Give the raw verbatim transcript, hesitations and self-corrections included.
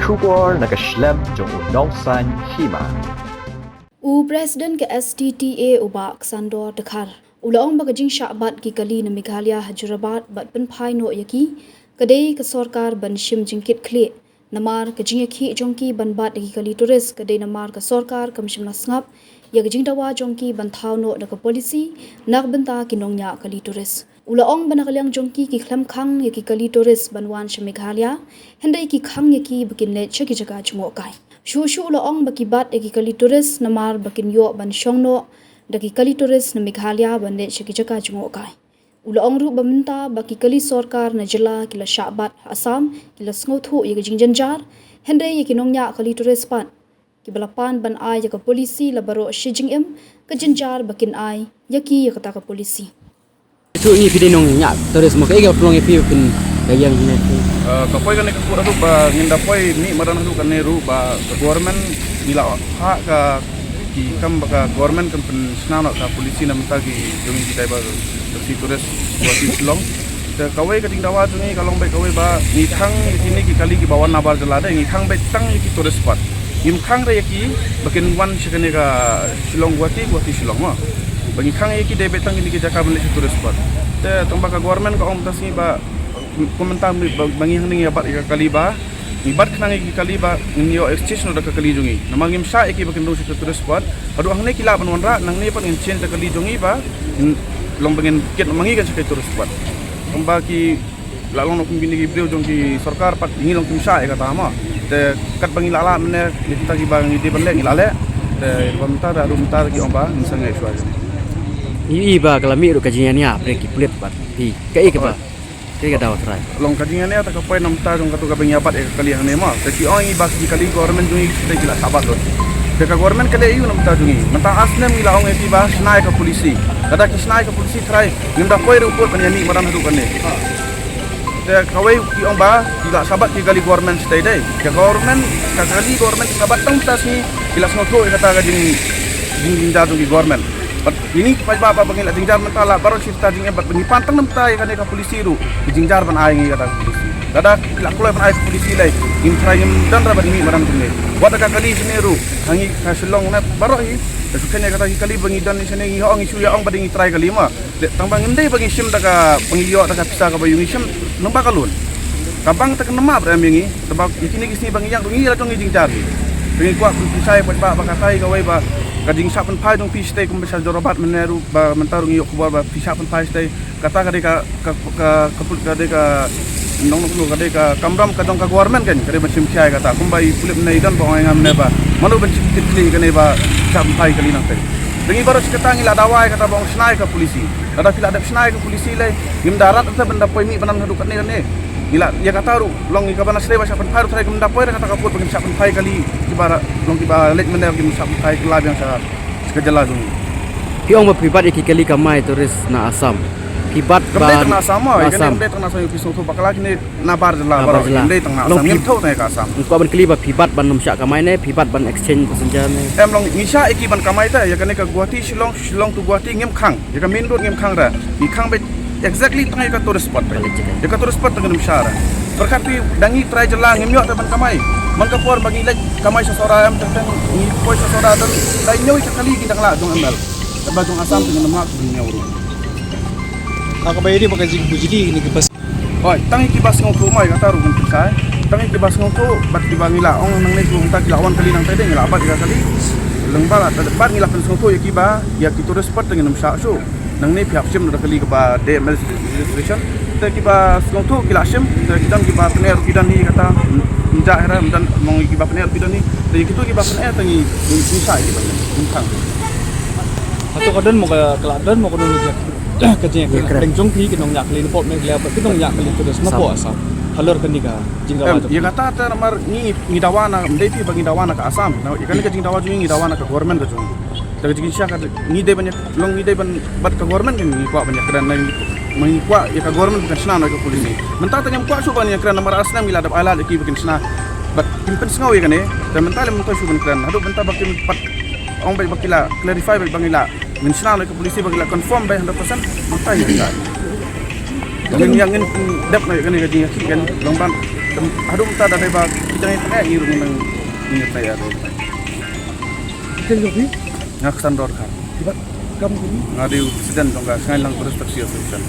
Khubor na ka shlem jong u Nongsaiñ Hima. U President ka S T T A u Bah Ksandor Dkhar u la ong ba ka jingshah bat ki kali na Meghalaya ha Jorabat bad pynphai noh ïa ki, ka dei ka sorkar ban shim jingkitkhlieh. Namar ka jingïakhih jong ki ban bat ïa ki kali tourist ka dei namar ka sorkar kam shym la sngap ïa ka jingdawa jong ki ban thaw noh da ka polisi na ka bynta ki nongñiah kali tourist. U la ong ba na ka liang jong ki, ki khlem khang ïa ki kali tourist ban wan sha Meghalaya, hynrei ki khang ïa ki ba kin leit sha ki jaka jngohkai. Shuh shuh u la ong ba ki bat ïa ki kali tourist namar ba kin ïoh ban shong noh da ki kali tourist na Meghalaya ban leit sha ki jaka jngohkai. U la ong ruh ba mynta ba ki kali sorkar na jylla ki la shah bat ha Assam ki la sngewthuh ïa ka jingjynjar, hynrei ïa ki nongñiah kali tourist pat kiba la pan ban ai ïa ka polisi la baroh shi jingim, ka jynjar ba kin ai ïa ki ïa kata ka polisi. Itu ngi phi dei nongñiah tourist mo, kaei ka pynlong ïa phi ba phin ka ïeng ne phi? Eh, ka poi kane ka kut ruh ba ngin da poi mih madan ruh kane ruh ba ka government ngi la ha ka ki kam ba ka government kan pynshna noh ka polisi na mynta ki jong ki dei ba taxi tourist Guwahati Shillong. Te kawei ka jingdawa jong ngi ka long beit kawei ba ngi khang ïa kine ki kali kiba wan nabar jylla de, ngi khang beit tang ïa ki tourist spot. Ngim khang re ïa ki ba kin wan sha kane ka Shillong Guwahati, Guwahati Shillong mo. Ba ngi khang ïa ki dei beit tang kine ki jaka ban leit sha tourist spot. Te tang ba ka government ka ong mynta sngi ba kum mynta ba, ba ngi hangne ngi ïa bat ïa ka kali ba ngi bat khnang ïa ki kali ba ngin ïoh exchange noh da ka kali jong ngi. Namar ngim shah ïa ki ba kin rung sha ka tourist spot. Haduh hangne ki lah ban wanrah, nangne pat ngin change da ka kali jong ngi ba ngin long ba ngin kit ma ngi kan sha ka tourist spot. Kumba ki la long noh kum kine ki briew jong ki sorkar pat ngi long kim shah ïa kata mo. Te katba ngi la lah mynne ïa kita kiba ngi dei ban leh ngi la leh. Te ba mynta da haduh mynta ki ong ba ngin sa ngeit shuwa. Ngi i ba ka la mih ruh ka jingïania hapdeng ki pulit bad phi. Kaei kaba Te ka daw trai. Long ka jingïania ta ka poi na mynta jong katu kaba ngi ïa bat ïa ka kali hangne mo. Te ki ong i ba ki kali government jong ngi te ki la sabat lut. Te ka government ka leh aiu na mynta jong ngi. Mynta ar snem ngi la ong ïa ki ba shna ïa ka polisi. Lada ki shna ïa ka polisi trai ngim da poi ruh put ban ïa mih madan haduh kane. Te kawei ki ong ba ki la sabat ki kali government shatei dei. Ka government, ka kali government ki sabat tang mynta sngi ki la sngewthuh ïa kata ka jing, jing, jingjynjar jong ki government. Bad ini paidbah ba, ba ngi la jynjar mynta la baroh shi ta jingeh bad ba ngi pan tang na mynta ïa kane ka polisi ruh. Ki jynjar ban ai ngi kata ka polisi. Lada ki la kloi ban ai ka polisi lei ngim trai ngim don re ban mih madan kumne. Wat da ka kali shane ruh ha ngi ka Shillong na baroh hi. Ka shu kane kata ki kali ba ngi don shane ngi ong ngi shu ïa ong ba dei ngi trai kali ma. Dei tang ba ngim dei ba ngi shim da ka ba ngi ïoh da ka pisa kaba ïoh ngi shim nang ba ka loan. Ka bank ta ka namar ba em ïa ngi. Te ba ïa kine ki sngi ba ngi ïeng ruh ngi la jong ngi jynjar hi. Te ngi kwah pynshai paidbah ba katai kawei ba ka jingshah pynphai jong phi shatei kumba sha Jorabat mynne ruh ba mynta ruh ngi ïoh khubor ba phi shah pynphai shatei. Kata ka dei ka, ka, ka, ka put ka dei ka nong nong ka dei ka kamram ka jong ka government kan ka dei ban shim khia ïa kata kumba i pulit mynne i don ba ong ïa nga mynne ba mano ban shim tip kane ba shah pynphai kali nangtei. Te ngi baroh shi katta ngi la dawa ïa kata ba ong shna ïa ka polisi. Lada phi la dep shna ïa ka polisi lei ngim da rat te ban da poi mih ba nang haduh katne katne. Ngi la ïa kata ruh long ngi kaba na sdei ba shah pynphai ruh trai ngim da poi re kata ka put ba ngim shah pynphai kali kiba ra-, long kiba leit mynne ngim shah pynphai kylla biang sha ka jylla jong ngi. Phi ong ba phi bat ïa ki kali kamai tourist na Assam. Phi bat ba na Assam mo, ïa kane kam dei tang na Assam, ïa phi sngewthuh ba ka la kine na bar jylla baroh. Kam dei tang na Assam, ngim thaw tang ïa ka Assam. Nga kwah ban kylli ba phi bat ban ym shah kamai ne phi bat ban exchange passenger ne? Em long ngi shah ïa ki ban kamai te ïa kane ka Guwahati Shillong, Shillong to Guwahati ngim khang. Ïa ka main road ngim khang re. Ngi khang beit exactly tang ïa ka tourist spot te. Ïa ka tourist spot te ngim shah re. Pyrkhat phi da ngi trai jylla ngim ïoh te ban kamai. Man ka por ba ngi leit kamai sha Sohra em teng teng ngi poi sha Sohra tang da hynñiew ïa ka kali ki dang lah jong M L. Te ba jong Assam te ngim lah hynñiew ruh. Ka ba ïa dei ba ka jing bujli ni ki bas. Hoi, tang ïa ki ba sngewthuh mai kata ruh ngi pynshai. Tang ïa ki ba sngewthuh bad ki ba ngi la ong nangne shu mynta ki la wan kali nangta dei ngi la bat ïa ka kali. Leng ba la bat ngi la pynsngewthuh ïa ki ba ïa ki tourist spot te ngin ym shah shuh. Nangne phi hap shim da kali kaba dei M L registration. Te ki ba sngewthuh ki la shim, te ki don ki ba pyni ruh ki don hi kata. Ym jah hera ym don mong ki ba pyni ruh ki don hi. Te ki tu ki ba pyni te ngi ngi shah ki ba ngi khang. Hato ka don mo ka, ka la don mo ka don ka jing ka jing ka jong phi ki nongñiah kali na pop me ki la ki nongñiah kali ka dos na pop Assam. Halor kane ka jingdawa. Em, ïa kata te namar ngi ngi dawa na, ym dei phi ba ngi dawa na ka Assam. Na ïa kane ka jingdawa jong ngi ngi dawa na ka government ka jong ngi. Te ka jingshisha ka ngi dei ban ïa, long ngi dei ban bat ka government kan ngi kwah ban ïakren na ngi, ma ngi kwah ïa ka government ba kan shna na ka policy. Mynta te ngim kwah shuh ban ïakren namar ar snem ngi la dep ai lad ïa ki ba kin shna. Bad kim pynsngew ïa kane. Te mynta lem mynta shuh ban kren. Haduh mynta ba kim pat ong beit ba ki la clarify beit ba ngi la ngin shna na ka policy ba ngi la confirm beit hundred percent. Mynta ïa ka. Ngin ïa ngin dep na ïa kane ka jingïakhih kan long ban Haduh mynta da dei ba ki jong ngi pyneh, ngi ruh ngi nang, ngi nang trai ïa dei. Ki jong phi? Nga Ksan Dor Khan. Kiba kam kini? Nga dei u president jong ka Shanghainlang Tourist Taxi Association.